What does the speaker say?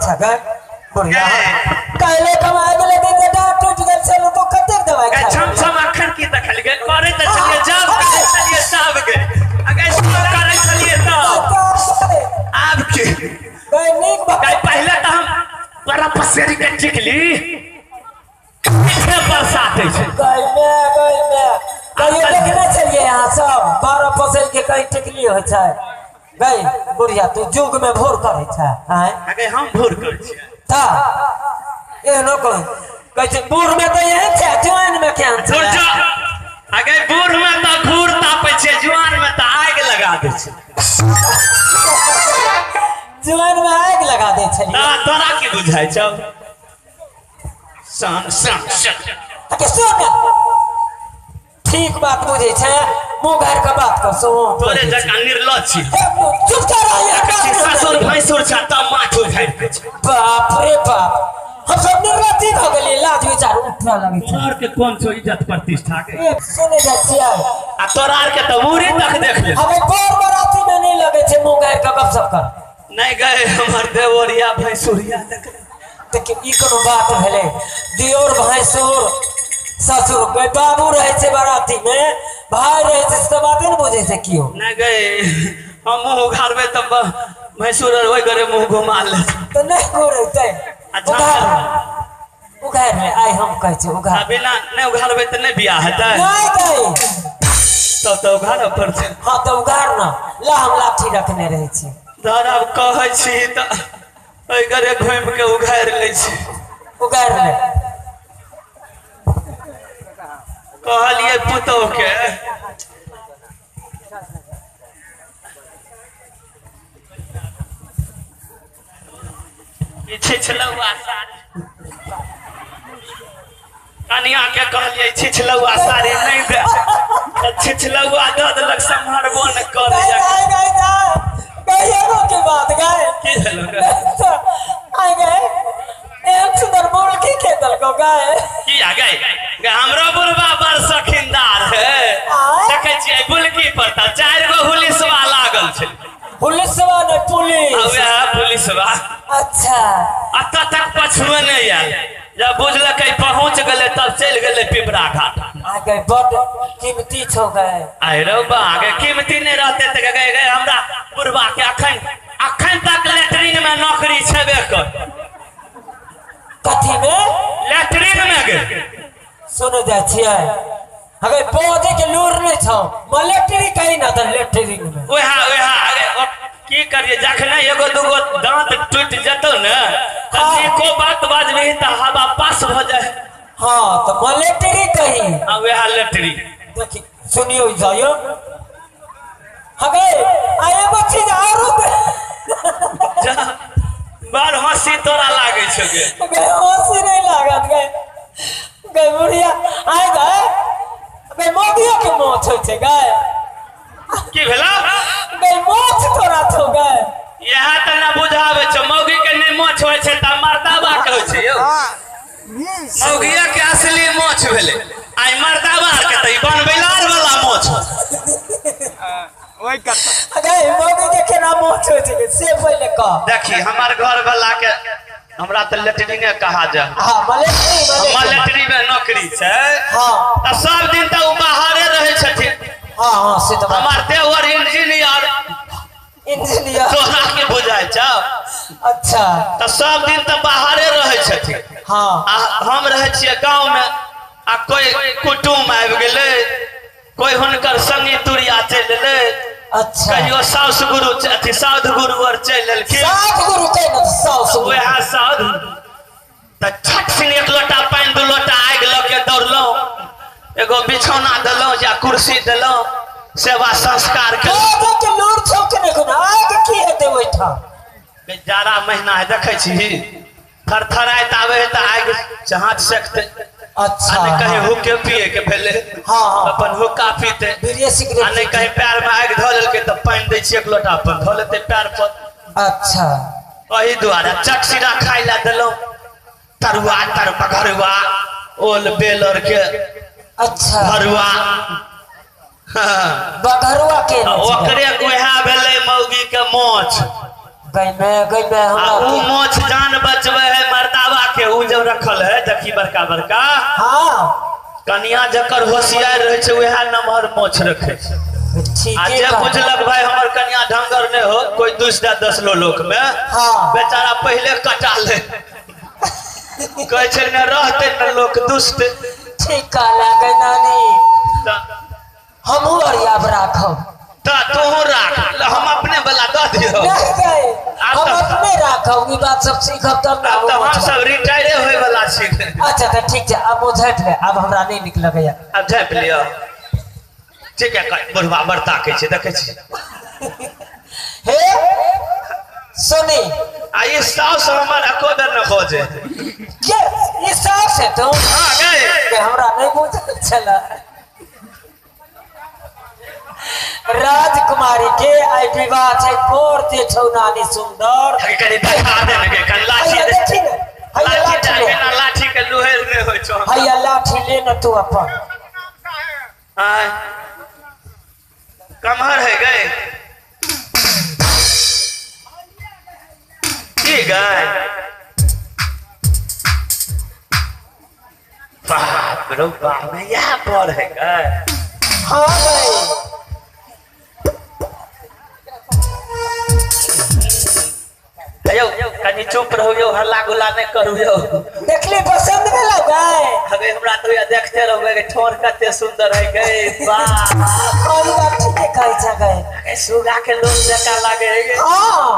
छै गै बुढ़िया काल्हि कमा गेलै तऽ डाँट टूटि गेल छल तो कतेक दवाइ गै खाइ छम छम अखन की देखल गै करै तऽ छलियै जब करै छलियै तब गै अगे सब करै छलियै तब आब की गै नीक बात गै पहिले तऽ हम बड़ा पसेरी के टिकली पीछे बरसात होइ छै गै माय गै माय कहियो देखने छलियै अहाँ सब 12 फसल के कहीं टिकली होइ छै गै बुढ़िया तू युग में भोर करै छै आँय अगे हम भोर करै छियै ता एहनो कहै कहै छै बूढ़ में तऽ एहन छै जुआन में केहन छै दूर जो अगे बूढ़ में तऽ घूर तापै छै जुआन में तऽ आगि लगा दै छै जुआन में आगि लगा दै छलियै ना तोरा की बुझाइ छौ सन सन सन के सुन ने ठीक बात बुझै छै मुँह गारि के बात कर सो तोरे जकाँ निर्लज छी चुप कर रही ससुर भैंसुर छ तब माथ उघारि के छै बाप रे बाप हम सब निर्लज्जी भऽ गेलियै लाज विचार उठऽ लगै छै तोरा आर के कोन छौ इज्जत प्रतिष्ठा के ए, सुनै जाइ छियै आ तोरा आर के तऽ मुड़ी तक देख ले हमे बर बराती में नहीं लगै छै मुँह गारि के गपशप कर नहि गए हमर देवरिया भैंसुरिया देख देखियौ ई कोनो बात भेलै दियोर भैंसुर ससुर गै बाबू रहै छै बराती में भाय रहै छै से तऽ बाते ने बुझै छै केओ नहि गए हम मुँह उघारबै तऽ भैंसुर आर ओहि घरे मुँह घुमा लेत तऽ नहि घुरेतै अच्छा। उघार उघार ले आइ हम कहै छी आ उघार बिना नहि उघारबै तऽ नहि बियाह हेतै नहि गै तब तऽ उघारऽ पड़तै हँ तऽ उघार न ला हम लाठी रखने रहै छी धर आब कहै छी तऽ ओहि घरे घुमि के उघारि लै छी उघार ले कहलियै पुतोह के ई छिछलौआ साड़ी कनिया के कहलियै छिछलौआ साड़ी नहि दे तऽ छिछलौआ दऽ देलक सम्हारबो नहि गै करैया गै गै गै गै एगो के बात गै की भेलो गे? आइ गै एहन सुन्दर बोल की के देलकौ गै की आ गए गे हमरो बुढ़बा बड़ सखिंदार है आय? देखै छियै बुलकी पर तऽ 4 गो पुलिसवा लागल छै पुलिसवा नहि आ पुलिस वएह पुलिसवा अच्छा एतऽ तक पछुए नहि आयल जब बुझलकै पहुँच गेलै तब चलि गेलै पिपरा घाट आ गै बड कीमती छौ गै आइ रौ बा गे कीमती नहि रहतै तऽ गे गे हमरा बुढ़बा के अखन अखन तक लेटरिन में नौकरी छेबे कर कथी में लेटरिन में गे सुनै जाइ छियै अगर पौधे के लूर नहि छौ मलेट्री कही ना तऽ लेटरिन में वएह वएह अरे की करिए जखने एगो दूगो दांत टूटि जेतौ ने तऽ हाँ। नीको बात बाजबही तऽ हवा पास भऽ जाइ हाँ तऽ मलेट्री कही आ वएह लेटरी देखी सुनियो जाइयो हगे आ एगो चीज आरो जा बड़ हँसी तोरा लागै छौ गे गए हंसी नहीं लागत गए गए बुढ़िया आय गए गए मोदियो के मोछ होइ छै गए की भेलौ गए मोछ तोरा छौ गए इएह तऽ ने बुझाबै छौ मौगी के नहि मोछ होइ छै तऽ मर्दाबा के होइ छै यौ मौगिया के असली मोछ भेलै आ ई मर्दाबा के तऽ ई बनबैलार वाला मोछ गए मौगी के केना मोछ होइ छै से पहिले कह देखी हमर घर वाला के हमरा तऽ लेटरिने कहा जाय हाँ मलेट्री हमर मलेट्री लेटरी में नौकरी छै हाँ तऽ सब दिन तऽ ओ बाहरे रहै छथिन हाँ हाँ से तऽ बात हमर देवर इंजीनियर इंजीनियर तोरा के बुझाइ छौ अच्छा तऽ सब दिन तऽ बाहरे रहै छथिन हाँ आ हम रहै छियै गाँव में आ कोई कुटुम आबि गेलै कोई हुनकर संगी तुरिया चलि एलै अच्छा कहियो साउस गुरु अथी साधु गुरु आर चलि एलखिन सात गुरु कहि ना साउस गुरु वएह साधु तऽ छट सिन 1 लोटा पानि 2 लोटा आगि लऽ के दौड़लहुँ एगो बिछौना देलहुँ या कुर्सी देलहुँ सेवा संस्कार के बाबा के लूर छौ के नहि कोनो आगि की हेतै ओहिठाम जाड़ा महीना है देखै छी थरथराइत आबै है तऽ आगि हाथ सेकतै अच्छा आ नहि कहीं हाँ। हुक्के पिए के भेलै हाँ, हाँ। अपन हुक्का पीते बीड़िये आ सिगरेट नहि कहीं पैर में आगि धऽ लेलकै तऽ पानि दै छियै 1 लोटा अपन धऽ लेतै पैर पर अच्छा एहि दुआरे चटसिरा खाय लए देलहुँ तरुआ तर पघरुआ ओल बेल आर के अच्छा भरुआ हाँ। बघरुआ के ओकरे वएह भेलै मौगी के मोछ गई में आ हमरा ऊ मोछ जान बचवे है मर्दावा के, ऊ जब रखल है देखी बड़का बड़का। हाँ कनिया जकर होशियार रहे छै वएह नमहर मोछ रखे छै। ठीक आ जे बुझलक भाई हमर कनिया ढंगर नहीं हो, कोई दूसरा 10 लो लोक में, हाँ। बेचारा पहले कटा ले, कहै छै न रहते न लोक दुष्ट। ठीक कहला गई नानी, हमहू अरियाब राखब। तोहू राख, हम अपने वाला दऽ दियौ। नहीं गए, हम अपने राखब, ई बात सब सीखब तब ना। आब तऽ हम सब रिटायरे होय वाला छी। अच्छा तऽ ठीक छै, आब ओ झाँपि ले, आब हमरा नहीं नीक लगैया। आब झाँपि लिअ, ठीक है। बुढ़वा बड़ ताकै छै, देखै छी। हे सुनी, आ ई साउस हमर एको बेर न बजै। के ई साउस है तू? हाँ गए, के हमरा नहीं बुझल छला। राजकुमारी के आई विवाह छै, बोर जे छौ नानी सुंदर। कनी देखा दे ने गे, कनी लाठी हैया दे। देखी ने, हैया लाठी लाठी ले, बिना लाठी के लुहेर नहि होइ छौ। हैया लाठी ले न तू अपन। आय कमहर है गए की गए? बाप रो बाप, या पर है गए। हाँ गए। यौ कनी चुप रहू यौ, हल्ला गुल्ला नहि करू यौ। देखली पसंद भेलौ गए? अबे हमरा तो या देखते रहबै के ठोर कते सुंदर है गए। वाह, ई बात ठीके कहै छै गए। सुगा के लोग जकाँ लागे है। हाँ।